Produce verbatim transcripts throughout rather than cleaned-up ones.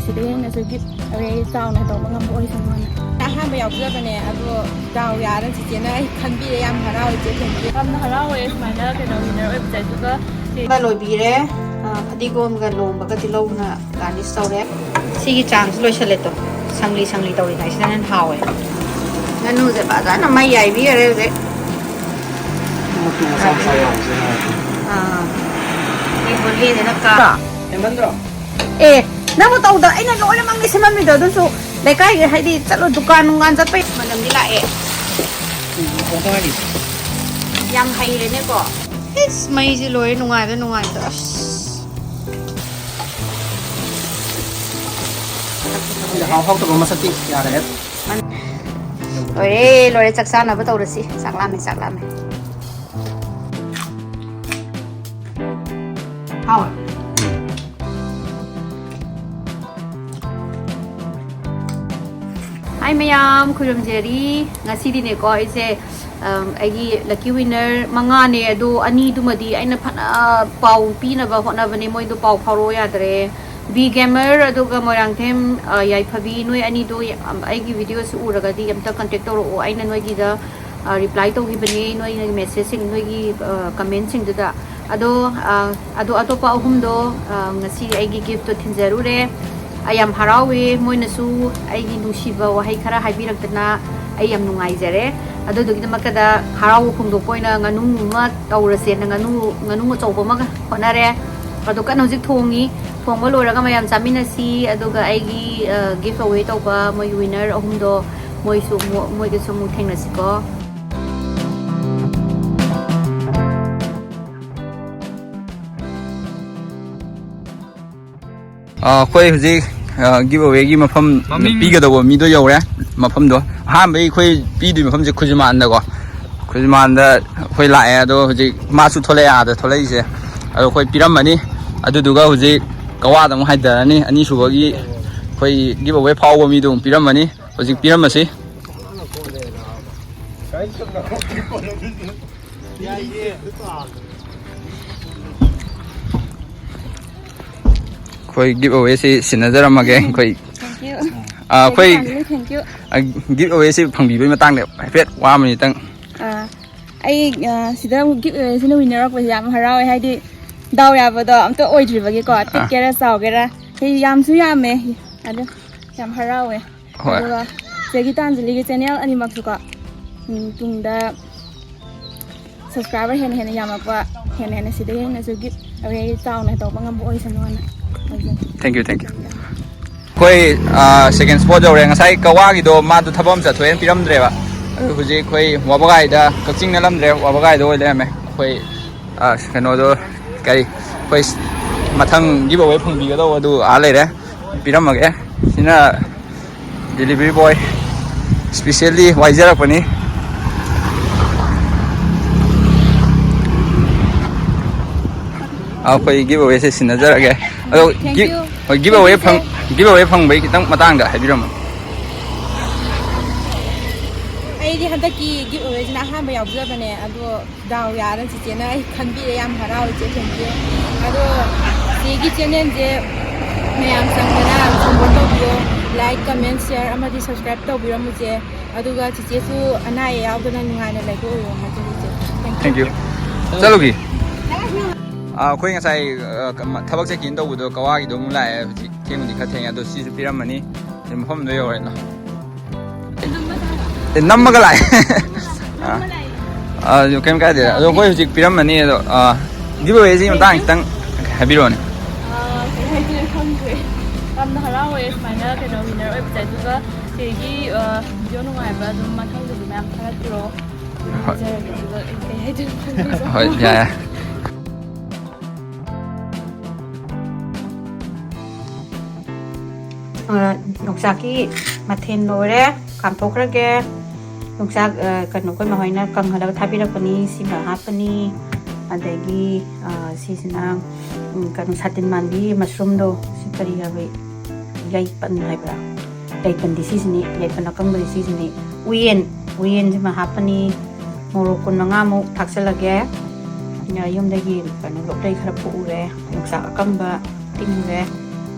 ꯁꯤꯗꯩ ꯍꯦꯟꯅꯁꯨ ꯒꯤꯐ ꯑꯔꯦ ꯆꯥꯎꯅ ꯇꯧꯕ ꯉꯝꯕ ꯑꯣꯏꯁꯅꯨ ꯍꯥꯏꯅ꯫ ꯑꯍꯥꯟꯕ ꯌꯥꯎꯖꯕꯅꯦ, ꯑꯗꯣ ꯗꯥꯎ ꯌꯥꯔ ꯆꯤꯆꯦꯅ ꯑꯩ ꯈꯟꯕꯤꯔꯦ꯫ ꯌꯥꯝ ꯍꯔꯥꯎꯋꯦ ꯏꯆꯦ ꯊꯦꯡꯀ꯭ꯌꯨ꯫ ꯌꯥꯝꯅ ꯍꯔꯥꯎꯋꯦ ꯁꯨꯃꯥꯏꯅ ꯀꯩꯅꯣ winner ꯑꯣꯏꯕꯁꯦ꯫ ꯑꯗꯨꯒ ꯂꯣꯏꯕꯤꯔꯦ꯫ ꯑ, ꯐꯗꯤꯒꯣꯝꯒ ꯂꯣꯝꯕꯒ ꯇꯤꯜꯍꯧꯅ garnish ꯇꯧꯔꯦ꯫ ꯁꯤꯒꯤ ꯆꯥꯡꯁꯤ ꯂꯣꯏꯁꯜꯂꯦ ꯇꯣ꯫ ꯁꯪꯂꯤ ꯁꯪꯂꯤ ꯇꯧꯔꯤꯉꯩꯁꯤꯅ ꯍꯦꯟꯅ ꯍꯥꯎꯋꯦ꯫ ꯉꯥꯅꯨꯁꯦ ꯐꯖꯅ ꯃꯩ ꯌꯥꯏꯕꯤꯈꯔꯦ ꯍꯧꯖꯤꯛ꯫ ꯃꯇꯨ ꯃꯆꯥ ꯃꯆꯥ ꯌꯥꯎꯕꯁꯦ ꯍꯥꯎꯋꯦ꯫ ꯑꯥ꯫ ꯑꯩ ꯕꯣꯂꯦꯟꯁꯤꯅ ꯀꯥ-, ꯍꯦꯟꯃꯟꯗ꯭ꯔꯣ? ꯑꯦ, ꯅꯪꯕꯨ ꯇꯧꯗ, ꯑꯩꯅ ꯂꯣꯏꯅꯃꯛꯅꯤ ꯁꯦꯝꯃꯝꯃꯤꯗꯣ꯫ ꯑꯗꯨꯁꯨ ꯂꯩꯀꯥꯏꯒꯤ ꯍꯥꯏꯗꯤ ꯆꯠꯂꯣ ꯗꯨꯀꯥꯟ ꯅꯨꯡꯀꯥꯟ ꯆꯠꯄꯩ ꯃꯅꯝꯗꯤ ꯂꯥꯛꯑꯦ꯫ ꯎꯝ, ꯊꯣꯡꯕ ꯍꯥꯏꯔꯤ꯫ ꯌꯥꯝ ꯍꯩꯔꯦꯅꯦꯀꯣ꯫ ꯏꯁ, ꯃꯩꯁꯦ ꯂꯣꯏꯔꯦ, ꯅꯨꯡꯉꯥꯏꯕꯗ ꯅꯨꯡꯉꯥꯏꯕꯗ꯫ ꯑꯁ꯫ ꯈꯪꯗꯦ, ꯍꯥꯎ ꯍꯥꯎꯇꯕ ꯃꯁꯛꯇꯤ ꯌꯥꯔꯦ꯫ ꯂꯣꯏꯔꯦ, ꯂꯣꯏꯔꯦ, ꯆꯥꯛ ꯆꯥꯅꯕ ꯇꯧꯔꯁꯤ꯫ ꯆꯥꯛ ꯂꯥꯝꯃꯦ, ꯆꯥꯛ ꯂꯥꯝꯃꯦ꯫ ꯍꯥꯎꯋꯦ꯫ ꯍꯥꯏ ꯃꯌꯥꯝ, ꯈꯨꯔꯨꯝꯖꯔꯤ꯫ ꯉꯁꯤꯗꯤꯅꯦꯀꯣ, ꯑꯩꯁꯦ, ꯑꯝ, ꯑꯩꯒꯤ lucky winner ꯃꯉꯥꯅꯦ, ꯑꯗꯣ ꯑꯅꯤꯗꯨꯃꯗꯤ ꯑꯩꯅ ꯐꯅ ꯄꯥꯎ ꯄꯤꯅꯕ ꯍꯣꯠꯅꯕꯅꯦ, ꯃꯣꯏꯗꯣ ꯄꯥꯎ ꯐꯥꯎꯔꯛꯑꯣ ꯌꯥꯗ꯭ꯔꯦ꯫ ꯕꯤ ꯒꯦꯃꯔ ꯑꯗꯨꯒ ꯃꯣꯏꯔꯥꯡꯊꯦꯝ, ꯑ, ꯌꯥꯏꯐꯕꯤ, ꯅꯣꯏ ꯑꯅꯤꯗꯣ ꯌꯥꯝ, ꯑꯩꯒꯤ video ꯁꯤ ꯎꯔꯒꯗꯤ ꯑꯝꯇ contact ꯇꯧꯔꯛꯑꯣ꯫ ꯑꯩꯅ ꯅꯣꯏꯒꯤꯗ, ꯑ, reply ꯇꯧꯈꯤꯕꯅꯦ, ꯅꯣꯏꯒꯤ message ꯁꯤꯡ, ꯅꯣꯏꯒꯤ, ꯑ, comment ꯁꯤꯡꯗꯨꯗ꯫ ꯑꯗꯣ, ꯑ, ꯑꯗꯣ ꯑꯇꯣꯞꯄ ꯑꯍꯨꯝꯗꯣ, ꯑ, ꯉꯁꯤ ꯑꯩꯒꯤ gift ꯇꯣ ꯊꯤꯟꯖꯔꯨꯔꯦ꯫ ꯑꯩ ꯌꯥꯝ ꯍꯔꯥꯎꯋꯦ, ꯃꯣꯏꯅꯁꯨ ꯑꯩꯒꯤ ꯅꯨꯡꯁꯤꯕ ꯋꯥꯍꯩ ꯈꯔ ꯍꯥꯏꯕꯤꯔꯛꯇꯅ ꯑꯩ ꯌꯥꯝ ꯅꯨꯡꯉꯥꯏꯖꯔꯦ꯫ ꯑꯗꯨꯗꯨꯒꯤꯗꯃꯛꯇꯗ ꯍꯔꯥꯎꯕ ꯐꯣꯡꯗꯣꯛꯄ ꯑꯣꯏꯅ ꯉꯥꯅꯨ ꯑꯃ ꯇꯧꯔꯁꯦꯅ ꯉꯥꯅꯨ, ꯉꯥꯅꯨ ꯑꯆꯧꯕ ꯑꯃꯒ ꯍꯣꯠꯅꯔꯦ꯫ ꯑꯗꯣ ꯀꯟꯅ ꯍꯧꯖꯤꯛ ꯊꯣꯡꯉꯤ꯫ ꯊꯣꯡꯕ ꯂꯣꯏꯔꯒ ꯃꯌꯥꯝ ꯆꯥꯃꯤꯟꯅꯁꯤ꯫ ꯑꯗꯨꯒ ꯑꯩꯒꯤ, ꯑ, give away ꯇꯧꯕ ꯃꯣꯏ winner ꯑꯍꯨꯝꯗꯣ ꯃꯣꯏꯁꯨ ꯑꯃꯨꯛ, ꯃꯣꯏꯗꯁꯨ ꯑꯃꯨꯛ ꯊꯦꯡꯅꯁꯤꯀꯣ꯫ ꯑ, ꯑꯩꯈꯣꯏ ꯍꯧꯖꯤꯛ, ꯑ, give away ꯒꯤ ꯃꯐꯝ ꯃꯃꯤꯡ ꯄꯤꯒꯗꯧꯕ ꯃꯤꯗꯣ ꯌꯧꯔꯦ꯫ ꯃꯐꯝꯗꯣ ꯑꯍꯥꯟꯕꯩ ꯑꯩꯈꯣꯏ ꯄꯤꯗꯣꯏ ꯃꯐꯝꯁꯦ ꯈꯨꯖꯤꯃꯥꯟꯗꯀꯣ, ꯈꯨꯖꯤꯃꯥꯟꯗ ꯑꯩꯈꯣꯏ ꯂꯥꯛꯑꯦ꯫ ꯑꯗꯣ ꯍꯧꯖꯤꯛ ꯃꯥꯁꯨ ꯊꯣꯛꯂꯛꯑꯦ, ꯑꯥꯗ ꯊꯣꯛꯂꯛꯏꯁꯦ꯫ ꯑꯗꯣ ꯑꯩꯈꯣꯏ ꯄꯤꯔꯝꯃꯅꯤ꯫ ꯑꯗꯨꯗꯨꯒ ꯍꯧꯖꯤꯛ ꯀꯋꯥꯗ ꯑꯃꯨꯛ ꯍꯥꯏꯊꯔꯅꯤ꯫ ꯑꯅꯤꯁꯨꯕꯒꯤ ꯑꯩꯈꯣꯏ give away ꯐꯥꯎꯕ ꯃꯤꯗꯣ ꯑꯃꯨꯛ ꯄꯤꯔꯝꯃꯅꯤ꯫ ꯍꯧꯖꯤꯛ ꯄꯤꯔꯝꯃꯁꯤ꯫ ꯑꯩꯈꯣꯏ ꯒꯤꯐ ꯑꯋꯦꯁꯤ ꯁꯤꯟꯅꯖꯔꯝꯃꯒꯦ ꯑꯩꯈꯣꯏ꯫ Thank you. ꯑꯥ, ꯑꯩꯈꯣꯏ Thank you. ꯒꯤꯐ ꯑꯋꯦꯁꯤ ꯐꯪꯕꯤꯕꯒꯤ ꯃꯇꯥꯡꯗ ꯍꯥꯏꯐꯦꯠ ꯋꯥ ꯑꯃꯅꯤꯇꯪ꯫ ꯑꯥ, ꯑꯩ ꯑꯥ, ꯁꯤꯗ ꯑꯃꯨꯛ ꯒꯤꯐ ꯑꯋꯦꯁꯤꯅ ꯋꯤꯟꯅꯔ ꯑꯣꯏꯔꯛꯄꯁꯦ ꯌꯥꯝ ꯍꯔꯥꯎꯋꯦ, ꯍꯥꯏꯗꯤ ꯗꯥꯎ ꯌꯥꯕꯗꯣ ꯑꯝꯇ ꯑꯣꯏꯗ꯭ꯔꯤꯕꯒꯤꯀꯣ, ꯄꯤꯛꯀꯦꯔꯥ ꯆꯥꯎꯒꯦꯔꯥ꯫ ꯁꯤ ꯌꯥꯝꯁꯨ ꯌꯥꯝꯃꯦ, ꯑꯗꯣ ꯌꯥꯝ ꯍꯔꯥꯎꯋꯦ꯫ ꯍꯣꯏ꯫ ꯑꯗꯨꯒ ꯆꯦ ꯒꯤꯇꯥꯟꯖꯂꯤꯒꯤ ꯆꯦꯅꯦꯜ ꯑꯅꯤꯃꯛꯁꯨꯀꯣ, ꯎꯝ, ꯇꯨꯡꯗ ꯁꯕꯁꯀ꯭ꯔꯥꯏꯕꯔ ꯍꯦꯟꯅ ꯍꯦꯟꯅ ꯌꯥꯝꯃꯛꯄ, ꯍꯦꯟꯅ ꯍꯦꯟꯅ ꯁꯤꯗꯒꯤ ꯍꯦꯟꯅꯁꯨ ꯒꯤꯐ ꯑꯋꯦ ꯆꯥꯎꯅ ꯇꯧꯕ ꯉꯝꯕ ꯑꯣꯏꯁꯅꯨ ꯍꯥꯏꯅ ꯍꯥꯏꯖꯒꯦ꯫ Thank you, thank you. ꯑꯩꯈꯣꯏ ꯁꯦꯀꯦꯟ ꯁ꯭ꯄꯣꯠ ꯌꯧꯔꯦ꯫ ꯉꯁꯥꯏ ꯀꯋꯥꯒꯤꯗꯣ ꯃꯥꯗꯣ ꯊꯕꯛ ꯑꯃ ꯆꯠꯊꯣꯛꯑꯦꯅ ꯄꯤꯔꯝꯗ꯭ꯔꯦꯕ꯫ ꯑꯗꯨ ꯍꯧꯖꯤꯛ ꯑꯩꯈꯣꯏ ꯋꯥꯕꯒꯥꯏꯗ, ꯀꯛꯆꯤꯡꯅ ꯂꯝꯗ꯭ꯔꯦ, ꯋꯥꯕꯒꯥꯏꯗ ꯑꯣꯏ ꯂꯩꯔꯝꯃꯦ꯫ ꯑꯩꯈꯣꯏ ꯑ, ꯀꯩꯅꯣꯗꯣ, ꯀꯔꯤ, ꯑꯩꯈꯣꯏ ꯃꯊꯪ ꯒꯤꯐ ꯑꯋꯦ ꯐꯪꯕꯤꯒꯗꯧꯕ ꯑꯗꯨ ꯑꯥ ꯂꯩꯔꯦ, ꯄꯤꯔꯝꯃꯒꯦ꯫ ꯁꯤꯅ ꯗꯦꯂꯤꯚꯔꯤ ꯕꯣꯏ, ꯏꯁꯄꯤꯁꯦꯜꯂꯤ ꯋꯥꯏꯖꯔꯛꯄꯅꯤ꯫ ꯑꯩꯈꯣꯏ ꯒꯤꯐ ꯑꯋꯦꯁꯦ ꯁꯤꯟꯅꯖꯔꯒꯦ꯫ ꯑꯗꯣ Thank ꯒꯤꯐ, you. ꯍꯣꯏ, ꯒꯤꯐ ꯑꯋꯦ ꯐꯪ, ꯒꯤꯐ ꯑꯋꯦ ꯐꯪꯕꯒꯤ ꯈꯤꯇꯪ ꯃꯇꯥꯡꯗ ꯍꯥꯏꯕꯤꯔꯝꯃꯣ꯫ ꯑꯩꯗꯤ ꯍꯟꯗꯛꯀꯤ ꯒꯤꯐ ꯑꯋꯦꯁꯤꯅ ꯑꯍꯥꯟꯕ ꯌꯥꯎꯖꯕꯅꯦ, ꯑꯗꯣ ꯗꯥꯎ ꯌꯥꯗꯅ ꯆꯤꯆꯦꯅ ꯑꯩ ꯈꯟꯕꯤꯔꯦ, ꯌꯥꯝ ꯍꯔꯥꯎꯋꯦ ꯆꯦ, thank you꯫ ꯑꯗꯣ ꯆꯦꯒꯤ ꯆꯦꯅꯦꯜꯁꯦ ꯃꯌꯥꯝ ꯆꯪꯗꯅ ꯁꯞꯄꯣꯔꯠ ꯇꯧꯕꯤꯌꯣ, ꯂꯥꯏꯛ, ꯀꯃꯦꯟ, ꯁꯤꯌꯔ ꯑꯃꯗꯤ ꯁꯕꯁꯀ꯭ꯔꯥꯏꯕ ꯇꯧꯕꯤꯔꯝꯃꯨ ꯆꯦ꯫ ꯑꯗꯨꯒ ꯆꯤꯆꯦꯁꯨ ꯑꯅꯥ ꯑꯌꯦꯛ ꯌꯥꯎꯗꯅ ꯅꯨꯡꯉꯥꯏꯅ ꯂꯩꯕ ꯑꯣꯏꯔꯣ ꯍꯥꯏꯖꯔꯤ ꯆꯦ꯫ Thank you꯫ Thank you꯫ ꯆꯠꯂꯨꯈꯤ꯫ ꯑꯥ, ꯑꯩꯈꯣꯏ ꯉꯁꯥꯏ, ꯑ, ꯀ-, ꯃ-, ꯊꯕꯛ ꯆꯠꯈꯤꯅ ꯇꯧꯕꯗꯣ ꯀꯋꯥꯒꯤꯗꯣ ꯑꯃꯨꯛ ꯂꯥꯛꯑꯦ꯫ ꯍꯧꯖꯤꯛ ꯊꯦꯡꯕꯨꯗꯤ ꯈꯔ ꯊꯦꯡꯉꯦ, ꯑꯗꯣ ꯁꯤꯁꯨ ꯄꯤꯔꯝꯃꯅꯤ꯫ ꯑꯗꯩ ꯃꯐꯝꯗꯣ ꯌꯧꯔꯦꯅ꯫ ꯑꯦ, ꯅꯝꯃꯒ ꯂꯥꯛꯑꯦ꯫ ꯑꯥ, ꯑꯗꯨ ꯀꯩꯝ ꯀꯥꯏꯗꯦ꯫ ꯑꯗꯣ ꯑꯩꯈꯣꯏ ꯍꯧꯖꯤꯛ ꯄꯤꯔꯝꯃꯅꯤ꯫ ꯑꯗꯣ, ꯑꯥ, ꯒꯤꯐ ꯑꯋꯦꯁꯤꯒꯤ ꯃꯇꯥꯡ ꯈꯤꯇꯪ ꯍꯥꯏꯕꯤꯔꯛꯑꯣꯅꯦ꯫ ꯑꯥ, ꯀꯩ ꯍꯥꯏꯗꯣꯏꯅꯣ ꯈꯪꯗ꯭ꯔꯦ꯫ ꯌꯥꯝꯅ ꯍꯔꯥꯎꯋꯦ ꯁꯨꯃꯥꯏꯅ ꯀꯩꯅꯣ ꯋꯤꯟꯅꯔ ꯑꯣꯏꯕꯁꯦ꯫ ꯑꯗꯨꯒ ꯆꯦꯒꯤ, ꯑꯥ, ꯚꯤꯗꯤꯑꯣ ꯅꯨꯡꯉꯥꯏꯕ ꯑꯗꯨꯝ ꯃꯊꯪꯗꯁꯨ ꯃꯌꯥꯝ ꯊꯥꯒꯠꯄꯤꯔꯣ꯫ ꯍꯣꯏ꯫ ꯍꯥꯏꯖꯔꯒꯦ꯫ ꯑꯗꯨꯒ ꯀꯩ ꯍꯥꯏꯗꯣꯏꯅꯣ ꯈꯪꯗ꯭ꯔꯦ꯫ ꯍꯣꯏ, ꯌꯥꯏ, ꯌꯥꯏ꯫ ꯑ, ꯌꯣꯡꯆꯥꯛꯀꯤ ꯃꯊꯦꯜ ꯂꯣꯏꯔꯦ, ꯀꯥꯝꯊꯣꯛꯈ꯭ꯔꯒꯦ꯫ ꯌꯣꯡꯆꯥꯛ, ꯑ, ꯀꯩꯅꯣ, ꯑꯩꯈꯣꯏ ꯃꯈꯣꯏꯅ ꯀꯪꯍꯜꯂꯒ ꯊꯥꯕꯤꯔꯛꯄꯅꯤ꯫ ꯁꯤꯃ ꯍꯥꯞꯄꯅꯤ꯫ ꯑꯗꯒꯤ, ꯑ, ꯁꯤꯁꯤꯅ, ꯎꯝ, ꯀꯩꯅꯣ, ꯁꯥꯇꯤꯟ ꯃꯥꯟꯕꯤ ꯃꯁꯔꯨꯝꯗꯣ, ꯁꯤ ꯀꯔꯤ ꯍꯥꯏꯕ? ꯌꯥꯏꯄꯟ ꯍꯥꯏꯕ꯭ꯔꯥ? ꯌꯥꯏꯄꯟꯗꯤ ꯁꯤꯁꯤꯅꯤ, ꯌꯥꯏꯄꯟ ꯑꯀꯪꯕꯗꯤ ꯁꯤꯁꯤꯅꯤ꯫ ꯎꯌꯦꯟ, ꯎꯌꯦꯟꯁꯤꯃ ꯍꯥꯞꯄꯅꯤ꯫ ꯃꯣꯔꯣꯛ ꯀꯨꯟ ꯃꯉꯥꯃꯨꯛ ꯊꯥꯛꯆꯜꯂꯒꯦ꯫ ꯑ, ꯌꯨꯝꯗꯒꯤ ꯀꯩꯅꯣ, ꯂꯣꯛꯂꯩ ꯈꯔ ꯐꯨꯛꯎꯔꯦ, ꯌꯣꯡꯆꯥꯛ ꯑꯀꯪꯕ ꯇꯤꯡꯉꯨꯔꯦ꯫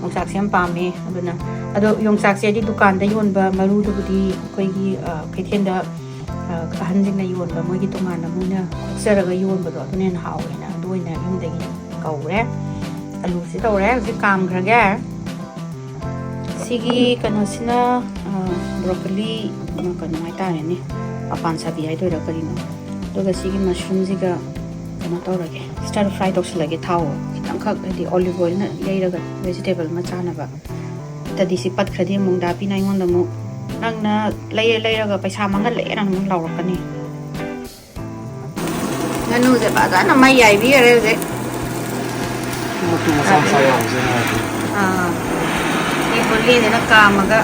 ꯌꯣꯡꯆꯥꯛꯁꯦ ꯌꯥꯝ ꯄꯥꯝꯃꯦ꯫ ꯑꯗꯨꯅ, ꯑꯗꯣ ꯌꯣꯡꯆꯥꯛꯁꯦ ꯍꯥꯏꯗꯤ ꯗꯨꯀꯥꯟꯗ ꯌꯣꯟꯕ ꯃꯔꯨꯗꯨꯕꯨꯗꯤ ꯑꯩꯈꯣꯏꯒꯤ, ꯑ, ꯀꯩꯊꯦꯜꯗ, ꯑ, ꯑꯍꯟꯁꯤꯡꯅ ꯌꯣꯟꯕ, ꯃꯣꯏꯒꯤ ꯇꯣꯉꯥꯟꯅ ꯃꯣꯏꯅ ꯀꯣꯛꯆꯔꯒ ꯌꯣꯟꯕꯗꯣ, ꯑꯗꯨꯅ ꯍꯦꯟꯅ ꯍꯥꯎꯋꯦꯅ ꯑꯗꯨ ꯑꯣꯏꯅ ꯌꯨꯝꯗꯒꯤ ꯀꯧꯔꯦ꯫ ꯑꯂꯨꯁꯦ ꯇꯧꯔꯦ, ꯍꯧꯖꯤꯛ ꯀꯥꯝꯈ꯭ꯔꯒꯦ꯫ ꯁꯤꯒꯤ ꯀꯩꯅꯣꯁꯤꯅ, ꯑ, broccoli, ꯀꯩꯅꯣ ꯍꯥꯏꯇꯥꯔꯦꯅꯦ, ꯃꯄꯥꯟ ꯁꯥꯕꯤ ꯍꯥꯏꯗꯣꯏꯔꯥ ꯀꯔꯤꯅꯣ꯫ ꯑꯗꯨꯒ ꯁꯤꯒꯤ mushroomꯁꯤꯒ ꯀꯩꯅꯣ ꯇꯧꯔꯒꯦ, stir fry ꯇꯧꯁꯤꯜꯂꯒꯦ꯫ ꯊꯥꯎ ꯈꯤꯇꯪꯈꯛ, ꯍꯥꯏꯗꯤ olive oilꯅ ꯌꯩꯔꯒ vegetable ꯑꯃ ꯆꯥꯅꯕ꯫ ꯅꯠꯇ꯭ꯔꯗꯤ ꯁꯤ ꯄꯠꯈ꯭ꯔꯗꯤ ꯑꯃꯨꯛ ꯗꯥ ꯄꯤꯅ ꯑꯩꯉꯣꯟꯗ ꯑꯃꯨꯛ, "ꯅꯪꯅ ꯂꯩꯔ ꯂꯩꯔꯒ ꯄꯩꯁꯥ ꯃꯥꯡꯍꯜꯂꯛꯑꯦꯅ" ꯑꯃꯨꯛ ꯂꯥꯎꯔꯛꯀꯅꯤ꯫ ꯉꯥꯅꯨꯁꯦ ꯐꯖꯅ ꯃꯩ ꯌꯥꯏꯕꯤꯈꯔꯦ ꯍꯧꯖꯤꯛ꯫ ꯃꯇꯨ ꯃꯆꯥ ꯃꯆꯥ ꯌꯥꯎꯕꯁꯦ ꯍꯥꯏꯔꯗꯤ꯫ ꯑꯥ, ꯁꯤ ꯕꯣꯂꯤꯁꯤꯅ ꯀꯥꯝꯃꯒ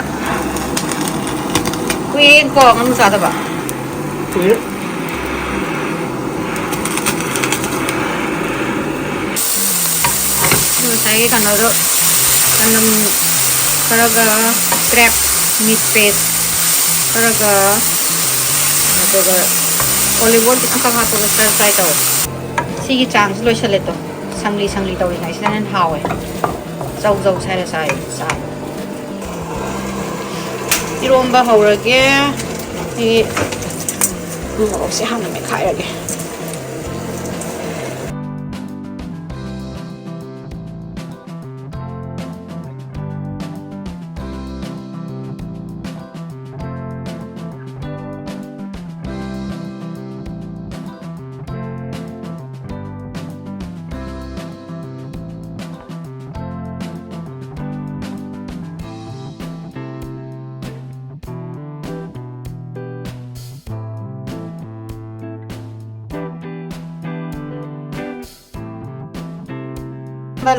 ꯀꯨꯏꯔꯦꯀꯣ ꯉꯥꯅꯨ ꯆꯥꯗꯕ꯫ ꯀꯨꯏꯔꯦ꯫ ꯉꯁꯥꯏꯒꯤ ꯀꯩꯅꯣꯗꯣ, ꯆꯅꯝ ꯈꯔꯒ, crab meat paste ꯈꯔꯒ, ꯑꯗꯨꯒ olive oil ꯈꯤꯇꯪꯈꯛ ꯍꯥꯞꯄꯒ stir fry ꯇꯧꯋꯦ꯫ ꯁꯤꯒꯤ ꯆꯥꯡꯁꯤ ꯂꯣꯏꯁꯜꯂꯦ ꯇꯣ꯫ ꯁꯪꯂꯤ ꯁꯪꯂꯤ ꯇꯧꯔꯤꯉꯩꯁꯤꯅ ꯍꯦꯟꯅ ꯍꯥꯎꯋꯦ꯫ ꯖꯧ ꯖꯧ ꯁꯥꯏꯔ ꯆꯥꯏ, ꯆꯥꯏ꯫ ꯏꯔꯣꯝꯕ ꯍꯧꯔꯒꯦ꯫ ꯁꯤ ꯃꯣꯔꯣꯛꯁꯦ ꯍꯥꯟꯅ ꯃꯦꯠꯈꯥꯏꯔꯒꯦ꯫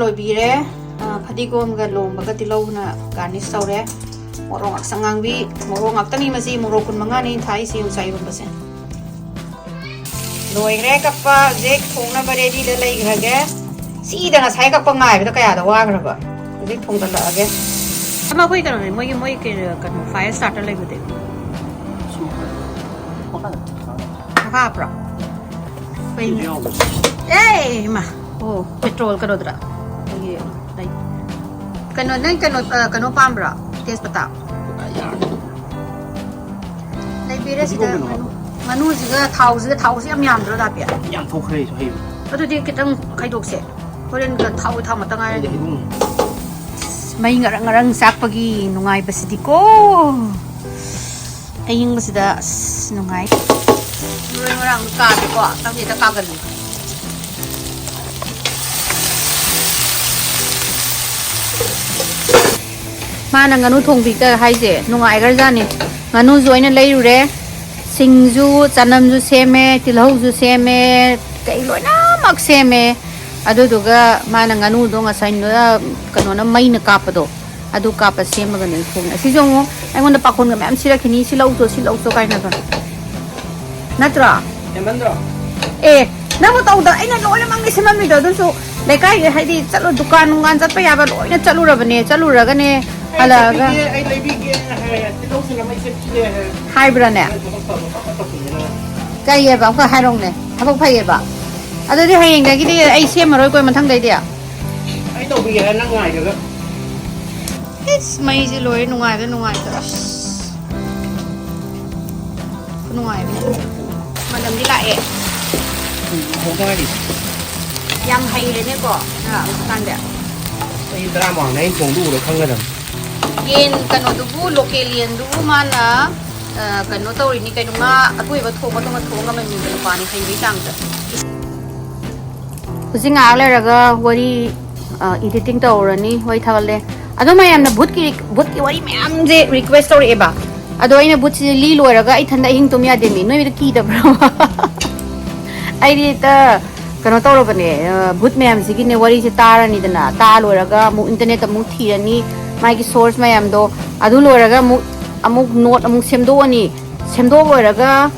ꯂꯣꯏꯕꯤꯔꯦ꯫ ꯑ, ꯐꯗꯤꯒꯣꯝꯒ ꯂꯣꯝꯕꯒ ꯇꯤꯜꯍꯧꯅ garnish ꯇꯧꯔꯦ꯫ ꯃꯣꯔꯣꯛ ꯉꯥꯛꯁꯪ ꯉꯥꯡꯕꯤ, ꯃꯣꯔꯣꯛ ꯉꯥꯛꯇꯅꯤ ꯃꯁꯤ, ꯃꯣꯔꯣꯛ ꯀꯨꯟ ꯃꯉꯥꯅꯤ ꯑꯩꯅ ꯊꯥꯛꯏꯁꯦ ꯌꯣꯡꯆꯥꯛ ꯏꯔꯣꯝꯕꯁꯦ꯫ ꯂꯣꯏꯈ꯭ꯔꯦ ꯀꯛꯄ꯫ ꯍꯧꯖꯤꯛ ꯊꯣꯡꯅꯕ readyꯗ ꯂꯩꯈ꯭ꯔꯒꯦ꯫ ꯁꯤꯗ ꯉꯁꯥꯏ ꯀꯛꯄ ꯉꯥꯏꯕꯗ ꯀꯌꯥꯗ ꯋꯥꯈ꯭ꯔꯕ꯫ ꯍꯧꯖꯤꯛ ꯊꯣꯡꯒꯠꯂꯛꯑꯒꯦ꯫ ꯑꯃ ꯑꯩꯈꯣꯏ ꯀꯩꯅꯣꯅꯦ, ꯃꯣꯏꯒꯤ, ꯃꯣꯏ ꯀꯩꯅꯣ, ꯀꯩꯅꯣ, fire starter ꯂꯩꯕꯗꯤ꯫ ꯃꯈꯥ ꯍꯥꯞꯄ꯭ꯔꯣ? ꯀꯩꯅꯣ? ꯌꯥꯎꯕꯁꯦ꯫ ꯑꯦ ꯏꯃꯥ! ꯑꯣ, petrol ꯀꯩꯅꯣꯗꯨꯔꯥ? ꯑꯩꯈꯣꯏꯒꯤ ꯂꯩ-, ꯀꯩꯅꯣ, ꯅꯪ ꯀꯩꯅꯣ, ꯑ, ꯀꯩꯅꯣ ꯄꯥꯝꯕ꯭ꯔꯣ? ꯇꯦꯖꯄꯇꯥ? ꯂꯩꯕꯤꯔꯦ ꯁꯤꯗ꯫ ꯐꯗꯤꯒꯣꯝ ꯀꯩꯅꯣ ꯉꯥꯅꯨ-, ꯍꯥꯞꯄꯣ꯫ ꯉꯥꯅꯨꯁꯤꯒ ꯊꯥꯎꯁꯤꯒ, ꯊꯥꯎꯁꯤ ꯌꯥꯝ ꯌꯥꯝꯗ꯭ꯔꯣ, ꯗꯥꯄꯤ? ꯌꯥꯝ ꯊꯣꯛꯈ꯭ꯔꯦ ꯑꯩꯁꯨ ꯍꯩꯕ꯫ ꯑꯗꯨꯗꯤ ꯈꯤꯇꯪ ꯈꯥꯏꯗꯣꯛꯁꯦ꯫ ꯍꯣꯔꯦꯟ ꯊꯥꯎ, ꯊꯥꯎ ꯉꯥꯛꯇ ꯑꯩꯗꯤ ꯉꯥꯏꯔꯅꯤ꯫ ꯍꯩꯕꯨꯡ꯫ ꯃꯩ ꯉꯔꯪ ꯉꯔꯪ ꯆꯥꯛꯄꯒꯤ ꯅꯨꯡꯉꯥꯏꯕꯁꯤꯗꯤꯀꯣ꯫ ꯑꯌꯤꯡꯕꯁꯤꯗ ꯑꯁ ꯅꯨꯡꯉꯥꯏ꯫ ꯃꯔꯣꯏ ꯃꯔꯥꯡ ꯀꯥꯗꯦꯀꯣ, ꯈꯪꯗꯦꯗ ꯀꯥꯒꯜꯂꯤ꯫ ꯃꯥꯅ ꯉꯥꯅꯨ ꯊꯣꯡꯕꯤꯒ ꯍꯥꯏꯁꯦ ꯅꯨꯡꯉꯥꯏꯈ꯭ꯔꯖꯥꯠꯅꯤ꯫ ꯉꯥꯅꯨꯁꯨ ꯑꯩꯅ ꯂꯩꯔꯨꯔꯦ, ꯁꯤꯡꯁꯨ, ꯆꯅꯝꯁꯨ ꯁꯦꯝꯃꯦ, ꯇꯤꯜꯍꯧꯁꯨ ꯁꯦꯝꯃꯦ, ꯀꯩ ꯂꯣꯏꯅꯃꯛ ꯁꯦꯝꯃꯦ꯫ ꯑꯗꯨꯗꯨꯒ ꯃꯥꯅ ꯉꯥꯅꯨꯗꯣ ꯉꯁꯥꯏ ꯅꯣꯏ-, ꯀꯩꯅꯣꯅ ꯃꯩꯅ ꯀꯥꯞꯄꯗꯣ, ꯑꯗꯨ ꯀꯥꯞꯄ ꯁꯦꯝꯃꯒꯅꯦ ꯊꯣꯡꯉꯦ꯫ ꯑꯁꯤꯁꯨ ꯑꯃꯨꯛ ꯑꯩꯉꯣꯟꯗ ꯄꯥꯈꯣꯟꯒ ꯃꯌꯥꯝ ꯁꯤꯔꯛꯈꯤꯅꯤ, "ꯁꯤ ꯂꯧꯆꯣ, ꯁꯤ ꯂꯧꯆꯣ" ꯀꯥꯏꯅꯒ꯫ ꯅꯠꯇ꯭ꯔꯣ? ꯍꯦꯟꯃꯟꯗ꯭ꯔꯣ? ꯑꯦ, ꯅꯪꯕꯨ ꯇꯧꯗ, ꯑꯩꯅ ꯂꯣꯏꯅꯃꯛꯅꯤ ꯁꯦꯝꯃꯝꯃꯤꯗꯣ꯫ ꯑꯗꯨꯁꯨ ꯂꯩꯀꯥꯏꯒꯤ, ꯍꯥꯏꯗꯤ, ꯆꯠꯂꯨ, ꯗꯨꯀꯥꯟ ꯅꯨꯡꯒꯥꯟ ꯆꯠꯄ ꯌꯥꯕ ꯂꯣꯏꯅ ꯆꯠꯂꯨꯔꯕꯅꯦ꯫ ꯆꯠꯂꯨꯔꯒꯅꯦ, ꯑꯩ ꯍꯜꯂꯛꯑꯒ ꯆꯠꯄꯤꯒꯦ, ꯑꯩ ꯂꯩꯕꯤꯒꯦ ꯍꯥꯏꯔꯦ, ꯇꯤꯜꯍꯧ ꯆꯅꯝ ꯑꯩ ꯆꯠꯄꯤꯒꯦ ꯍꯥꯏꯔꯦ꯫ ꯍꯥꯏꯕ꯭ꯔꯥꯅꯦ? ꯅꯪ ꯊꯕꯛ ꯐꯕ ꯐꯠ ꯐꯠ ꯇꯧꯁꯤꯟꯅꯔꯒ꯫ ꯀꯩꯑꯕ? ꯑꯃꯨꯛꯀ ꯍꯥꯏꯔꯛꯎꯅꯦ꯫ ꯊꯕꯛ ꯐꯩꯌꯦꯕ꯫ ꯑꯗꯨꯗꯤ ꯍꯌꯦꯡꯗꯒꯤꯗꯤ ꯑꯩ ꯁꯦꯝꯃꯔꯣꯏꯀꯣ, ꯃꯊꯪꯗꯩꯗꯤ꯫ ꯑꯩ ꯇꯧꯕꯤꯒꯦ ꯍꯥꯏꯔꯦ, ꯅꯪ ꯉꯥꯏꯔꯒ꯫ ꯏꯁ, ꯃꯩꯁꯦ ꯂꯣꯏꯔꯦ, ꯅꯨꯡꯉꯥꯏꯕꯗ ꯅꯨꯡꯉꯥꯏꯕꯗ꯫ ꯑꯁ꯫ ꯈꯨꯅꯨꯡꯉꯥꯏ ꯑꯃ꯫ ꯃꯅꯝꯗꯤ ꯂꯥꯛꯑꯦ꯫ ꯎꯝ, ꯍꯧꯗ ꯉꯥꯏꯔꯤ꯫ ꯌꯥꯝ ꯍꯩꯔꯦꯅꯦꯀꯣ, ꯅꯪ ꯍꯧꯖꯤꯛꯀꯥꯟꯗꯤ꯫ ꯆꯍꯤ ꯇꯔꯥ ꯃꯃꯥꯡꯗ ꯑꯩꯅ ꯊꯣꯡꯗꯨ ꯎꯔ ꯈꯪꯒꯗꯕꯅꯤ꯫ ꯌꯦꯟ ꯀꯩꯅꯣꯗꯨꯕꯨ, ꯂꯣꯀꯦꯜ ꯌꯦꯟꯗꯨꯕꯨ ꯃꯥꯅ, ꯑ, ꯀꯩꯅꯣ ꯇꯧꯔꯤꯅꯤ ꯀꯩꯅꯣ, ꯉꯥ ꯑꯇꯣꯏꯕ ꯊꯣꯡꯕꯗꯧꯅ ꯊꯣꯡ ꯉꯝꯍꯟꯅꯤꯡꯕ ꯅꯨꯄꯥꯅꯤ, ꯍꯩꯕꯩ ꯆꯥꯡꯗ꯫ ꯍꯧꯖꯤꯛ ꯉꯥꯏꯍꯥꯛ ꯂꯩꯔꯒ ꯋꯥꯔꯤ, ꯑ, editing ꯇꯧꯔꯅꯤ, ꯋꯥꯔꯤ ꯊꯥꯒꯠꯂꯦ꯫ ꯑꯗꯣ ꯃꯌꯥꯝꯅ ꯚꯨꯠꯀꯤ, ꯚꯨꯠꯀꯤ ꯋꯥꯔꯤ ꯃꯌꯥꯝꯁꯦ request ꯇꯧꯔꯛꯑꯦꯕ꯫ ꯑꯗꯣ ꯑꯩꯅ ꯚꯨꯠꯁꯤꯗꯤ ꯂꯤ ꯂꯣꯏꯔꯒ ꯑꯩ ꯏꯊꯟꯗ ꯑꯍꯤꯡ ꯇꯨꯝ ꯌꯥꯗꯦ ꯃꯤ꯫ ꯅꯣꯏꯗ ꯀꯤꯗꯕ꯭ꯔꯣ? ꯑꯩꯗꯤ ꯍꯦꯛꯇ ꯀꯩꯅꯣ ꯇꯧꯔꯕꯅꯦ, ꯑ, ꯚꯨꯠ ꯃꯌꯥꯝꯁꯤꯒꯤꯅꯦ ꯋꯥꯔꯤꯁꯦ ꯇꯥꯔꯅꯤꯗꯅ, ꯇꯥ ꯂꯣꯏꯔꯒ ꯑꯃꯨꯛ internet ꯑꯃꯨꯛ ꯊꯤꯔꯅꯤ, ꯃꯥꯒꯤ source ꯃꯌꯥꯝꯗꯣ꯫ ꯑꯗꯨ ꯂꯣꯏꯔꯒ ꯑꯃꯨꯛ, ꯑꯃꯨꯛ note ꯑꯃꯨꯛ ꯁꯦꯝꯗꯣꯛꯑꯅꯤ꯫ ꯁꯦꯝꯗꯣꯛ ꯂꯣꯏꯔꯒ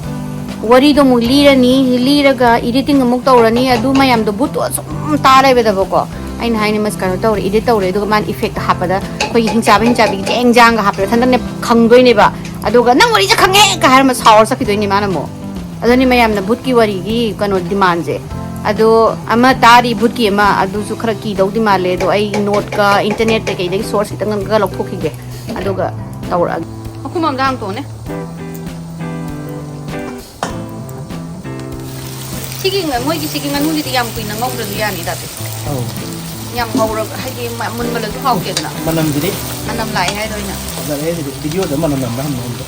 ꯋꯥꯔꯤꯗꯣ ꯑꯃꯨꯛ ꯂꯤꯔꯅꯤ, ꯂꯤꯔꯒ editing ꯑꯃꯨꯛ ꯇꯧꯔꯅꯤ, ꯑꯗꯨ ꯃꯌꯥꯝꯗꯣ ꯚꯨꯠꯇꯣ ꯁꯨꯝ ꯇꯥ ꯂꯩꯕꯗꯕꯀꯣ꯫ ꯑꯩꯅ ꯍꯥꯏꯅꯤ, "ꯃꯁꯤ ꯀꯩꯅꯣ ꯇꯧꯔꯦ, edit ꯇꯧꯔꯦ", ꯑꯗꯨꯒ ꯃꯥꯅ effect ꯍꯥꯞꯄꯗ ꯑꯩꯈꯣꯏꯒꯤ ꯍꯤꯡꯆꯥꯕꯤ, ꯍꯤꯡꯆꯥꯕꯤꯒꯤ ꯆꯦꯡ ꯆꯥꯡꯒ ꯍꯥꯞꯄꯗ ꯃꯊꯟꯇꯅꯦ ꯈꯪꯗꯣꯏꯅꯦꯕ꯫ ꯑꯗꯨꯒ "ꯅꯪ ꯋꯥꯔꯤꯁꯦ ꯈꯪꯉꯦ" ꯀ ꯍꯥꯏꯔꯝꯃ ꯁꯥꯎꯔ ꯆꯠꯈꯤꯗꯣꯏꯅꯦ ꯃꯥꯅ ꯑꯃꯨꯛ꯫ ꯑꯗꯨꯅꯤ ꯃꯌꯥꯝꯅ ꯚꯨꯠꯀꯤ ꯋꯥꯔꯤꯒꯤ ꯀꯩꯅꯣ demandꯁꯦ꯫ ꯑꯗꯣ ꯑꯃ ꯇꯥꯔꯤ ꯚꯨꯠꯀꯤ ꯑꯃ, ꯑꯗꯨꯁꯨ ꯈꯔ ꯀꯤꯗꯧꯗꯤ ꯃꯥꯜꯂꯦ꯫ ꯑꯗꯣ ꯑꯩ ꯅꯣꯠꯀ ꯏꯟꯇꯔꯅꯦꯠ ꯀꯩꯀꯩꯗꯒꯤ ꯁꯣꯔꯁ ꯈꯤꯇꯪꯒ ꯂꯧꯊꯣꯛꯈꯤꯒꯦ, ꯑꯗꯨꯒ ꯇꯧꯔꯛꯑꯒꯦ꯫ ꯃꯈꯨꯝ ꯑꯃꯒ ꯍꯥꯡꯇꯣꯛꯑꯣꯅꯦ꯫ ꯁꯤꯒꯤ ꯉ-, ꯃꯣꯏꯒꯤ ꯁꯤꯒꯤ ꯉꯥꯅꯨꯁꯤꯗꯤ ꯌꯥꯝ ꯀꯨꯏꯅ ꯉꯧꯗ꯭ꯔꯁꯨ ꯌꯥꯅꯤ, ꯗꯥꯗꯤ꯫ ꯑꯧ꯫ ꯌꯥꯝ ꯉꯧꯔꯒ, ꯍꯥꯏꯗꯤ, ꯃ-, ꯃꯨꯟꯕꯗꯁꯨ ꯍꯥꯎꯇꯦꯗꯅ꯫ ꯃꯅꯝꯁꯤꯗꯤ ꯃꯅꯝ ꯂꯥꯛꯑꯦ ꯍꯥꯏꯗꯣ ꯑꯩꯅ꯫ ꯐꯖꯔꯦ ꯁꯤꯗꯤ꯫ ꯚꯤꯗꯤꯑꯣꯗ ꯃꯅꯝ ꯅꯝꯕ꯭ꯔꯥ ꯍꯪꯕ ꯍꯪꯕ꯫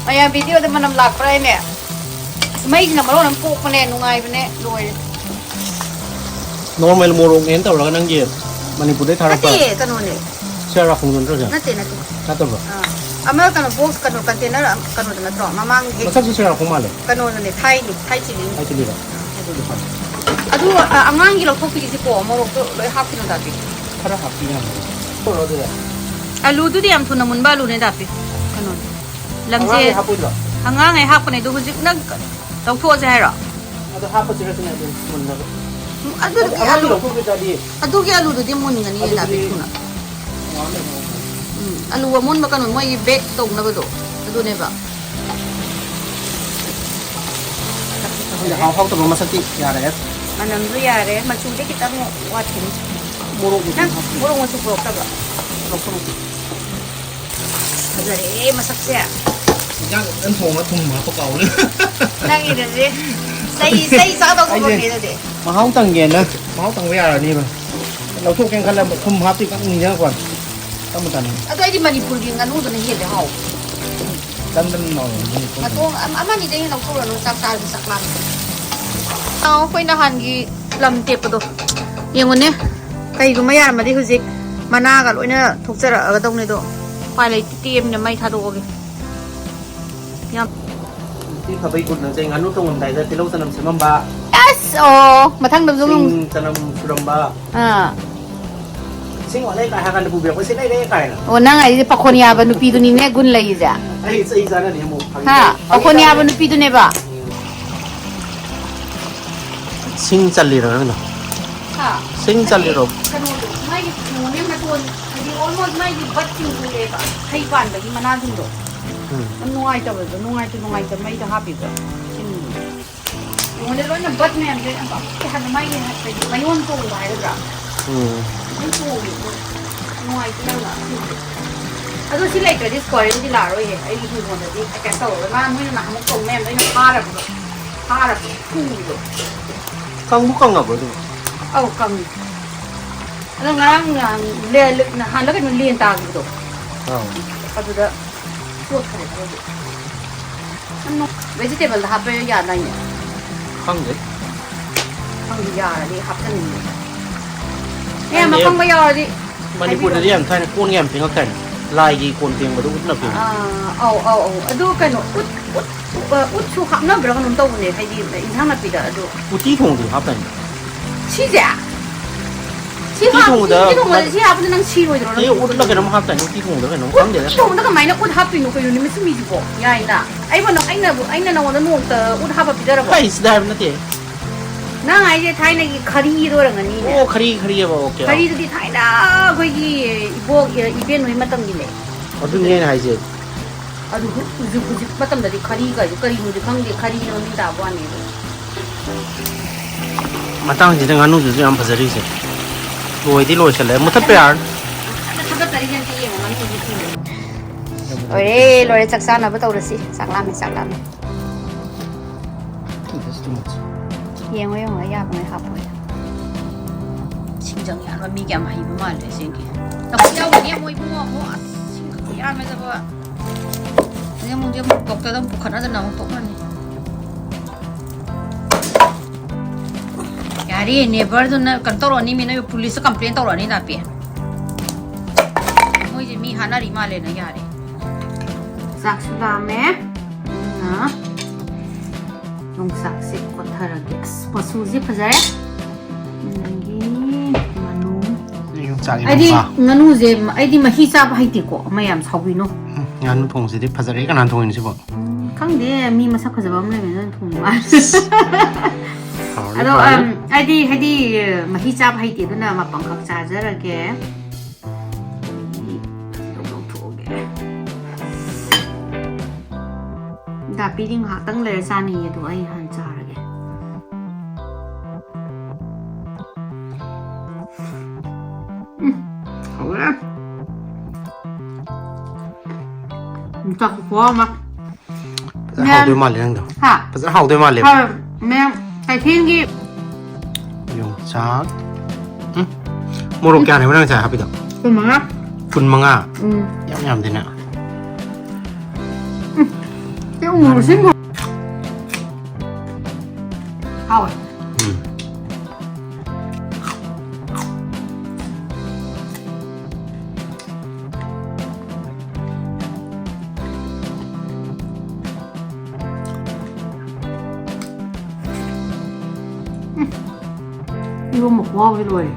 ꯃꯌꯥꯝ ꯚꯤꯗꯤꯑꯣꯗ ꯃꯅꯝ ꯂꯥꯛꯄ꯭ꯔꯥ ꯍꯥꯏꯅꯦ? ꯃꯩꯁꯤꯅ ꯃꯔꯣꯟ ꯑꯃ ꯄꯣꯛꯄꯅꯦ, ꯅꯨꯡꯉꯥꯏꯕꯅꯦ, ꯂꯣꯏꯔꯦ꯫ ꯅꯣꯔꯃꯦꯜ ꯃꯣꯔꯣꯛꯅꯦꯅ ꯇꯧꯔꯒ ꯅꯪꯒꯤ ꯃꯅꯤꯄꯨꯔꯗꯩ ꯊꯥꯔꯛꯄ ꯅꯠꯇꯦ, ꯀꯩꯅꯣꯅꯦ꯫ ꯁꯤꯔꯥ ꯈꯣꯡꯗ꯭ꯔꯣꯝ ꯅꯠꯇ꯭ꯔꯣ ꯁꯦ? ꯅꯠꯇꯦ, ꯅꯠꯇꯦ꯫ ꯅꯠꯇꯕ꯭ꯔꯣ? ꯑꯥ꯫ ꯑꯃ ꯀꯩꯅꯣ, ꯕꯣꯛꯁ, ꯀꯩꯅꯣ, ꯀꯟꯇꯦꯅꯔ ꯀꯩꯅꯣꯗ ꯅꯠꯇ꯭ꯔꯣ? ꯃꯃꯥꯡꯒꯤ ꯃꯁꯛꯁꯨ ꯁꯤꯔꯥ ꯈꯣꯡ ꯃꯥꯜꯂꯦ꯫ ꯀꯩꯅꯣꯗꯨꯅꯦ, ꯊꯥꯏꯅꯤ, ꯊꯥꯏ ꯆꯤꯂꯤꯅꯤ꯫ ꯊꯥꯏ ꯆꯤꯂꯤꯔꯣ? ꯑꯥ, ꯑꯗꯨꯗꯤ ꯐꯔꯦ꯫ ꯑꯗꯨ, ꯑ, ꯑꯉꯥꯡꯒꯤ ꯂꯧꯊꯣꯛꯄꯤꯔꯤꯁꯤꯀꯣ, ꯃꯣꯔꯣꯛꯇꯣ ꯂꯣꯏ ꯍꯥꯞꯈꯤꯅꯣ ꯇꯥꯛꯄꯤ꯫ ꯈꯔ ꯍꯥꯞꯄꯤ ꯌꯥꯅꯤ꯫ ꯇꯧꯔꯣ ꯑꯗꯨꯗꯤ꯫ ꯑꯂꯨꯗꯨꯗꯤ ꯌꯥꯝ ꯊꯨꯅ ꯃꯨꯟꯕ ꯑꯂꯨꯅꯦ ꯇꯥꯛꯄꯤ꯫ ꯀꯩꯅꯣꯅꯦ꯫ ꯂꯝꯖꯦ-, ꯑꯉꯥꯡꯒꯤ ꯍꯥꯞꯄꯣꯏꯗ꯭ꯔꯣ? ꯑꯉꯥꯡꯉꯩ ꯍꯥꯞꯄꯅꯦ, ꯑꯗꯣ ꯍꯧꯖꯤꯛ ꯅꯪ ꯂꯧꯊꯣꯛꯑꯁꯦ ꯍꯥꯏꯔꯣ? ꯑꯗꯣ ꯍꯥꯞꯄꯁꯤꯔ ꯁꯤꯅꯦ ꯑꯗꯨꯝ ꯃꯨꯟꯅꯕ꯫ ꯎꯝ, ꯑꯗꯨꯗꯤ ꯑꯉꯥꯡꯒꯤ ꯑꯂꯨ-, ꯂꯧꯊꯣꯛꯈꯤꯗ꯭ꯔꯗꯤ ꯑꯗꯨꯒꯤ ꯑꯂꯨꯗꯨꯗꯤ ꯃꯨꯟꯒꯅꯤꯌꯦ, ꯑꯗꯨꯗꯤ ꯗꯥꯗꯤ, ꯊꯨꯅ꯫ ꯉꯥꯜꯂꯦ, ꯉꯥꯜꯂꯦ꯫ ꯎꯝ, ꯑꯂꯨ ꯑꯃꯨꯟꯕ ꯀꯩꯅꯣ, ꯃꯣꯏꯒꯤ ꯕꯦꯛ ꯇꯧꯅꯕꯗꯣ, ꯑꯗꯨꯅꯦꯕ꯫ ꯈꯪꯗꯦ, ꯍꯥꯎ ꯍꯥꯎꯇꯕ ꯃꯁꯛꯇꯤ ꯌꯥꯔꯦ꯫ ꯃꯅꯝꯁꯨ ꯌꯥꯔꯦ, ꯃꯆꯨꯗꯤ ꯈꯤꯇꯪ ꯋꯥꯠꯈꯤꯅꯤ꯫ ꯃꯣꯔꯣꯛ ꯃꯆꯨ ꯅꯪ ꯍꯥꯞꯄꯤ꯫ ꯃꯣꯔꯣꯛ ꯃꯆꯨ ꯄꯨꯔꯛꯇꯕ꯭ꯔꯣ? ꯂꯧꯊꯣꯛ꯫ ꯐꯖꯔꯦ ꯃꯁꯛꯁꯦ꯫ ꯏꯟꯖꯥꯡ ꯐꯖꯅ ꯊꯣꯡꯉ ꯊꯨꯝ ꯍꯥꯞꯄ ꯀꯥꯎ ꯂꯩꯔꯝꯃꯦ꯫ ꯅꯪꯒꯤꯗꯨꯗꯤ ꯆꯩ, ꯆꯩ ꯆꯥꯗꯧ ꯑꯩꯁꯦ ꯊꯣꯛꯑꯦ ꯑꯗꯨꯗꯤ꯫ ꯃꯍꯥꯎ ꯇꯪꯒꯦꯅ, ꯃꯍꯥꯎ ꯇꯪꯕ ꯌꯥꯔꯅꯤꯕ꯫ ꯂꯧꯊꯣꯛꯀꯦꯅ ꯈꯜꯂꯝꯕ ꯊꯨꯝ ꯍꯥꯞꯇꯤ ꯈꯪ ꯅꯤꯡꯁꯤꯡꯉꯛꯄ ꯋꯥꯅꯤ꯫ ꯇꯞꯅ ꯆꯥꯅꯤꯡꯉꯤ꯫ ꯑꯗꯣ ꯑꯩꯗꯤ ꯃꯅꯤꯄꯨꯔꯒꯤ ꯉꯥꯅꯨꯗꯨꯅ ꯍꯦꯜꯂꯦ ꯍꯥꯎꯕ꯫ ꯀꯟ ꯀꯟ ꯂꯥꯎꯔꯦ ꯃꯅꯤꯄꯨꯔꯒꯤ꯫ ꯃꯇꯣꯡ ꯑꯃ-, ꯑꯃꯅꯤꯗꯩ ꯍꯦꯟꯅ ꯂꯧꯊꯣꯛꯎꯔꯅꯨ, ꯆꯥꯛ ꯆꯥꯔꯗꯤ ꯆꯥꯛ ꯂꯥꯝꯃꯦ꯫ ꯑꯥ, ꯑꯩꯈꯣꯏ ꯅꯍꯥꯟꯒꯤ ꯄ꯭ꯂꯝ ꯇꯦꯛꯄꯗꯣ ꯌꯦꯡꯉꯨꯅꯦ꯫ ꯀꯩꯒꯨꯝꯕ ꯌꯥꯔꯝꯃꯗꯤ ꯍꯧꯖꯤꯛ ꯃꯅꯥꯒ ꯂꯣꯏꯅ ꯊꯣꯛꯆꯔꯛꯑꯒꯗꯧꯅꯦ, ꯑꯗꯣ ꯎꯄꯥꯏ ꯂꯩꯇꯦ, ꯇꯦꯛꯑꯃꯤꯅ ꯃꯩ ꯊꯥꯗꯣꯛꯑꯒꯦ꯫ ꯌꯥꯝ ꯅꯨꯄꯤ ꯐꯕꯩ ꯒꯨꯟ ꯅꯪꯁꯦ꯫ ꯉꯥꯅꯨ ꯊꯣꯡꯉꯝꯗꯥꯏꯗ ꯇꯤꯜꯍꯧ ꯆꯅꯝ ꯁꯦꯝꯃꯝꯕ꯫ ꯑꯁ! ꯑꯣ, ꯃꯊꯪꯗꯁꯨ ꯑꯗꯨꯝ ꯁꯤꯡ ꯆꯅꯝ ꯁꯨꯔꯝꯕ꯫ ꯑꯥ꯫ ꯏꯁꯤꯡ ꯋꯥꯠꯂꯦ ꯀꯥꯏ ꯍꯥꯏꯔ ꯀꯥꯟꯗ ꯄꯨꯕꯤꯔꯛꯄ, "ꯁꯤ ꯂꯩꯔꯦ" ꯀꯥꯏꯅ꯫ ꯑꯣ, ꯅꯪ ꯍꯥꯏꯁꯦ ꯄꯥꯈꯣꯟ ꯌꯥꯕ ꯅꯨꯄꯤꯗꯨꯅꯤꯅꯦ ꯒꯨꯟ ꯂꯩꯔꯤꯁꯦ꯫ ꯑꯩ ꯆꯩ ꯆꯥꯅꯅꯤ ꯑꯃꯨꯛ꯫ ꯐꯥꯒꯤ ꯍꯥ? ꯇꯧꯕꯅꯤ꯫ ꯐꯥꯒꯤ ꯄꯥꯈꯣꯟ ꯌꯥꯕ ꯇꯧꯕꯅꯤ꯫ ꯅꯨꯄꯤꯗꯨꯅꯦꯕ? ꯁꯤꯡ ꯆꯜꯂꯤꯔꯣ ꯅꯪꯗꯣ? ꯍꯥ? ꯁꯤꯡ ꯆꯜꯂꯤꯔꯣ? ꯀꯩꯅꯣꯗꯣ, ꯃꯥꯒꯤ ꯀꯩꯅꯣꯅꯦ, ꯃꯇꯣꯟ, ꯍꯥꯏꯗꯤ, almost ꯃꯥꯒꯤ ꯕꯠꯁꯤꯡ ꯎꯔꯦꯕ, ꯍꯩ ꯄꯥꯟꯕꯒꯤ ꯃꯅꯥꯁꯤꯡꯗꯣ꯫ ꯎꯝ꯫ ꯌꯥꯝ ꯅꯨꯡꯉꯥꯏꯇꯕꯗꯣ, ꯅꯨꯡꯉꯥꯏꯇ, ꯅꯨꯡꯉꯥꯏꯇ ꯃꯩꯗ ꯍꯥꯞꯄꯤꯕ꯫ ꯁꯤꯡꯗꯣ꯫ ꯃꯉꯣꯟꯗ ꯂꯣꯏꯅ ꯕꯠ ꯃꯌꯥꯝꯁꯦ ꯌꯥꯝ ꯄꯥꯝꯃꯦ ꯍꯥꯏꯕ, ꯃꯥꯒꯤ ꯍꯥꯏꯗꯤ ꯃꯌꯣꯟ ꯆꯣꯡꯕ ꯍꯥꯏꯒꯗ꯭ꯔꯥ? ꯎꯝ꯫ ꯂꯣꯏ ꯆꯣꯡꯉꯦ꯫ ꯅꯨꯡꯉꯥꯏꯇꯦ ꯌꯥꯝꯅ꯫ ꯑꯗꯣ ꯁꯤ ꯂꯩꯇ꯭ꯔꯗꯤ ꯁ꯭ꯀ꯭ꯋꯥꯔꯦꯜꯗꯤ ꯂꯥꯛꯑꯔꯣꯏꯍꯦ꯫ ꯑꯩꯒꯤ ꯍꯤꯡꯒꯣꯜꯗꯗꯤ ꯀꯩꯅꯣ ꯇꯧꯔꯒ ꯃꯥ ꯅꯣꯏꯅ ꯅꯍꯥꯟꯃꯨꯛ ꯆꯣꯡꯕ ꯃꯌꯥꯝꯗꯣ ꯑꯩꯅ ꯐꯥꯔꯕꯗꯣ꯫ ꯐꯥꯔꯕꯗꯣ꯫ ꯐꯨꯕꯗꯣ꯫ ꯀꯪꯕꯨ ꯀꯪꯉꯕꯣ ꯑꯗꯨꯕꯨ? ꯑꯧ, ꯀꯪꯉꯤ꯫ ꯑꯗꯣ ꯉꯔꯥꯡ ꯅꯍꯥꯟ ꯂꯦ-, ꯅꯍꯥꯟꯂ ꯀꯩꯅꯣ ꯂꯦꯟ ꯇꯥꯈꯤꯕꯗꯣ꯫ ꯑꯥꯎ꯫ ꯑꯗꯨꯗ ꯆꯣꯠꯈ꯭ꯔꯦ ꯈꯔꯗꯤ꯫ ꯚꯦꯖꯤꯇꯦꯕꯜꯗ ꯍꯥꯞꯄ ꯌꯥꯗꯥꯏꯅꯦ? ꯈꯪꯗꯦ꯫ ꯈꯪꯗꯦ, ꯌꯥꯔꯗꯤ ꯍꯥꯞꯆꯅꯤꯡꯉꯦ꯫ ꯑꯦ, ꯈꯪꯗꯦ꯫ ꯃꯈꯪꯕ ꯌꯥꯎꯔꯗꯤ ꯃꯅꯤꯄꯨꯔꯗꯗꯤ ꯌꯥꯝ ꯊꯥꯏꯅ ꯀꯣꯟ ꯌꯥꯝ ꯐꯦꯡꯉꯛꯇꯥꯏꯅꯦ꯫ ꯂꯥꯏꯒꯤ ꯀꯣꯟ ꯐꯦꯡꯕꯗꯣ ꯎꯠꯅ ꯐꯦꯡꯕ꯫ ꯑꯥ, ꯑꯧ, ꯑꯧ, ꯑꯧ꯫ ꯑꯗꯨ ꯀꯩꯅꯣ, ꯎꯠ, ꯎꯠ, ꯑ, ꯎꯠꯁꯨ ꯍꯥꯞꯅꯕ꯭ꯔꯥ ꯀꯩꯅꯣꯝ ꯇꯧꯕꯅꯦ, ꯍꯥꯏꯗꯤ ꯏꯟꯁꯥꯡ ꯅꯥꯄꯤꯗ ꯑꯗꯨ꯫ ꯎꯇꯤ ꯊꯣꯡꯕꯗꯁꯨ ꯍꯥꯞꯇꯥꯏꯅꯦ꯫ ꯁꯤꯁꯦ? ꯁꯤ ꯎꯇꯤ ꯍꯥꯞ-, ꯊꯣꯡꯕꯗ ꯎꯇꯤ ꯊꯣꯡꯕꯗ ꯃ-, ꯁꯤ ꯍꯥꯞꯄꯗ ꯅꯪ ꯁꯤꯔꯣꯏꯗ꯭ꯔꯣ? ꯁꯤ ꯅꯪ ꯎꯠꯂ ꯀꯩꯅꯣꯝ ꯍꯥꯞꯇꯥꯏꯅꯦ ꯎꯇꯤ ꯊꯣꯡꯕꯗ ꯀꯩꯅꯣꯝ ꯎꯠ, ꯈꯪꯗꯦꯗ꯫ ꯎꯠ ꯊꯣꯡꯕꯗ ꯀꯃꯥꯏꯅ ꯎꯠ ꯍꯥꯞꯇꯣꯏꯅꯣ? ꯀꯩꯅꯣ ꯅꯨꯃꯤꯠꯁꯤ ꯃꯤꯁꯤꯕꯣ? ꯌꯥꯏꯅ꯫ ꯑꯩꯕꯨ ꯅꯪ-, ꯑꯩꯅꯕꯨ, ꯑꯩꯅ ꯅꯉꯣꯟꯗ ꯅꯣꯡꯃꯇ ꯎꯠ ꯍꯥꯞꯄ ꯄꯤꯖꯔꯕꯣ? ꯍꯩ, ꯁꯤꯗ ꯍꯥꯏꯕ ꯅꯠꯇꯦ꯫ ꯅꯪ ꯍꯥꯏꯁꯦ ꯊꯥꯏꯅꯒꯤ ꯈꯔꯤꯗꯣ ꯑꯣꯏꯔꯝꯒꯅꯤꯅꯦ꯫ ꯑꯣ, ꯈꯔꯤ, ꯈꯔꯤ ꯍꯥꯏꯕ, ꯑꯣꯀꯦ, ꯑꯣꯀꯦ꯫ ꯈꯔꯤꯗꯨꯗꯤ ꯊꯥꯏꯅ ꯑꯩꯈꯣꯏꯒꯤ ꯏꯕꯣꯛ, ꯏꯕꯦꯟ ꯍꯣꯏ ꯃꯇꯝꯒꯤꯅꯦ꯫ ꯑꯗꯨꯅꯤ ꯑꯩꯅ ꯍꯥꯏꯁꯦ꯫ ꯑꯗꯨ ꯍꯧ-, ꯍꯧꯖꯤꯛ, ꯍꯧꯖꯤꯛ ꯃꯇꯝꯗꯗꯤ ꯈꯔꯤ ꯀꯥꯏꯁꯦ ꯀꯔꯤꯅꯣꯗꯤ ꯈꯪꯗꯦ, ꯈꯔꯤꯅ ꯃꯃꯤꯡ ꯇꯥꯕ ꯋꯥꯅꯦꯕ꯫ ꯃꯇꯥꯡꯁꯤꯗ ꯉꯥꯅꯨꯗꯨꯁꯨ ꯌꯥꯝ ꯐꯖꯔꯤꯁꯦ꯫ ꯂꯣꯏꯗꯤ ꯂꯣꯏꯁꯜꯂꯦ꯫ ꯃꯨꯊꯠꯄ ꯌꯥꯔꯅꯤ꯫ ꯊꯥꯒꯠꯆꯔꯤꯁꯦ ꯑꯝꯇ ꯌꯦꯡꯉꯣ, ꯉꯥꯅꯨꯁꯦ ꯊꯤꯔꯦ꯫ ꯂꯣꯏꯔꯦ, ꯂꯣꯏꯔꯦ, ꯆꯥꯛ ꯆꯥꯅꯕ ꯇꯧꯔꯁꯤ꯫ ꯆꯥꯛ ꯂꯥꯝꯃꯦ, ꯆꯥꯛ ꯂꯥꯝꯃꯦ꯫ That's too much. ꯌꯦꯡꯉꯣ, ꯌꯦꯡꯉꯣ, ꯑꯩ ꯌꯥꯕ ꯉꯩ ꯍꯥꯞꯄꯣ꯫ ꯁꯤꯡꯖꯪ ꯌꯥꯟꯕ ꯃꯤꯒ ꯌꯥꯝ ꯍꯩꯕ ꯃꯥꯜꯂꯦ, ꯑꯁꯦꯡꯀꯤ꯫ ꯂꯐꯨ ꯌꯥꯎꯒꯅꯤ, ꯑꯃꯨꯛ ꯏꯕꯨꯡꯉꯣ, ꯑꯃꯨꯛ꯫ ꯑꯁ, ꯁꯤꯡꯖꯪ ꯌꯥꯟꯕꯗꯕ꯫ ꯑꯗꯩ ꯑꯃꯨꯛ, ꯑꯃꯨꯛ ꯗꯣꯛꯇꯔꯗ ꯑꯃꯨꯛ ꯄꯨꯈꯠꯅꯗꯅ ꯑꯃꯨꯛ ꯇꯣꯛꯅꯅꯤ꯫ ꯌꯥꯔꯦ, ꯅꯦꯕꯔꯗꯨꯅ ꯀꯩꯅꯣ ꯇꯧꯔꯛꯑꯅꯤ, ꯃꯤ ꯅꯣꯏ ꯄꯨꯂꯤꯁꯇ ꯀꯝꯄ꯭ꯂꯦꯟ ꯇꯧꯔꯛꯑꯅꯤ, ꯅꯥꯄꯤ꯫ ꯃꯣꯏꯁꯦ ꯃꯤ ꯍꯥꯠꯅꯔꯤ ꯃꯥꯜꯂꯦꯅ, ꯌꯥꯔꯦ꯫ ꯆꯥꯛꯁꯨ ꯂꯥꯝꯃꯦ꯫ ꯑꯗꯨꯅ ꯌꯣꯡꯆꯥꯛꯁꯦ ꯀꯣꯠꯊꯔꯒꯦ꯫ ꯑꯁ, ꯃꯆꯨꯁꯦ ꯐꯖꯔꯦ꯫ ꯑꯗꯒꯤ ꯉꯥꯅꯨ꯫ ꯑꯩ ꯌꯣꯡꯆꯥꯛ ꯏꯔꯣꯝꯕ꯫ ꯑꯩꯗꯤ ꯉꯥꯅꯨꯁꯦ, ꯑꯩꯗꯤ ꯃꯍꯤ ꯆꯥꯕ ꯍꯩꯇꯦꯀꯣ, ꯑꯃ ꯌꯥꯝ ꯁꯥꯎꯕꯤꯅꯣ꯫ ꯎꯝ, ꯉꯥꯅꯨ ꯊꯣꯡꯕꯁꯤꯗꯤ ꯐꯖꯔꯦ꯫ ꯀꯅꯥꯅ ꯊꯣꯡꯉꯤꯅꯣ ꯁꯤꯕꯣ? ꯎꯝ, ꯈꯪꯗꯦ, ꯃꯤ ꯃꯁꯛ ꯐꯖꯕ ꯑꯃ ꯂꯩꯕꯅꯤꯅ ꯑꯗꯨꯝ ꯊꯣꯡꯕ ꯃꯥꯜꯂꯦ꯫ ꯍꯥꯎꯔꯅꯤ, ꯑꯗꯣ, ꯍꯥꯎꯔꯅꯤ꯫ ꯑꯝ, ꯑꯩꯗꯤ, ꯍꯥꯏꯗꯤ, ꯃꯍꯤ ꯆꯥꯕ ꯍꯩꯇꯦ, ꯑꯗꯨꯅ ꯃꯄꯪꯈꯛ ꯆꯥꯖꯔꯒꯦ꯫ ꯑꯗꯒꯤ ꯂꯧꯊꯣꯛꯑꯒꯦ꯫ ꯗꯥꯄꯤꯗꯤ ꯉꯥꯏꯍꯥꯛꯇꯪ ꯂꯩꯔ ꯆꯥꯅꯤꯡꯉꯦ, ꯑꯗꯣ ꯑꯩ ꯍꯥꯟꯅ ꯆꯥꯔꯒꯦ꯫ ꯆꯥꯛ ꯈꯨꯍꯥꯎ ꯑꯃ꯫ ꯐꯖꯅ ꯍꯥꯎꯗꯣꯏ ꯃꯥꯜꯂꯦ ꯅꯪꯗꯣ꯫ ꯍꯥ? ꯐꯖꯅ ꯍꯥꯎꯗꯣꯏ ꯃꯥꯜꯂꯦꯕ꯫ ꯍꯣꯏ, ꯃꯌꯥꯝ ꯀꯩꯊꯦꯜꯒꯤ ꯌꯣꯡꯆꯥꯛ꯫ ꯎꯝ꯫ ꯃꯣꯔꯣꯛ ꯀꯌꯥꯅꯦꯕ ꯅꯪ ꯉꯁꯥꯏ ꯍꯥꯞꯄꯤꯗꯣ? ꯀꯨꯟ ꯃꯉꯥ꯫ ꯀꯨꯟ ꯃꯉꯥ꯫ ꯎꯝ꯫ ꯌꯥꯝ ꯌꯥꯝꯗꯦꯅ꯫ ꯁꯤ ꯎ ꯃꯣꯔꯣꯛꯁꯤꯡꯕꯨ ꯍꯥꯎꯋꯦ꯫ ꯎꯝ꯫ ꯏꯔꯣꯝꯕ ꯈꯨꯍꯥꯎꯁꯤ ꯂꯣꯏꯔꯦ꯫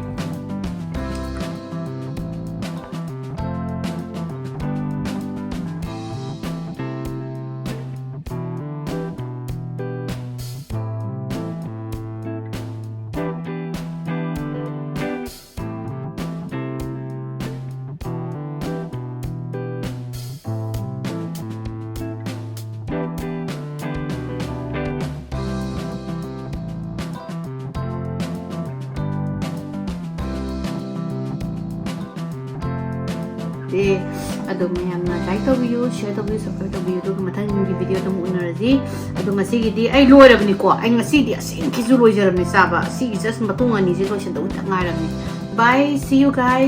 ꯑꯦ, ꯑꯗꯣ ꯃꯌꯥꯝꯅ like ꯇꯧꯕꯤꯌꯨ, share ꯇꯧꯕꯤꯌꯨ, subscribe ꯇꯧꯕꯤꯌꯨ, ꯑꯗꯨꯒ ꯃꯊꯪꯒꯤ video ꯗ ꯑꯃꯨꯛ ꯎꯅꯔꯁꯤ꯫ ꯑꯗꯣ ꯉꯁꯤꯒꯤꯗꯤ ꯑꯩ ꯂꯣꯏꯔꯕꯅꯤꯀꯣ꯫ ꯑꯩ ꯉꯁꯤꯗꯤ ꯑꯁꯦꯡꯀꯤꯁꯨ ꯂꯣꯏꯖꯔꯕꯅꯤ ꯆꯥꯕ꯫ ꯑꯁꯤꯒꯤ just ꯃꯇꯨꯡ ꯑꯅꯤꯁꯦ ꯂꯣꯏꯁꯤꯟꯗꯧ ꯈꯤꯇꯪ ꯉꯥꯏꯔꯕꯅꯤ꯫ Bye, see you guys.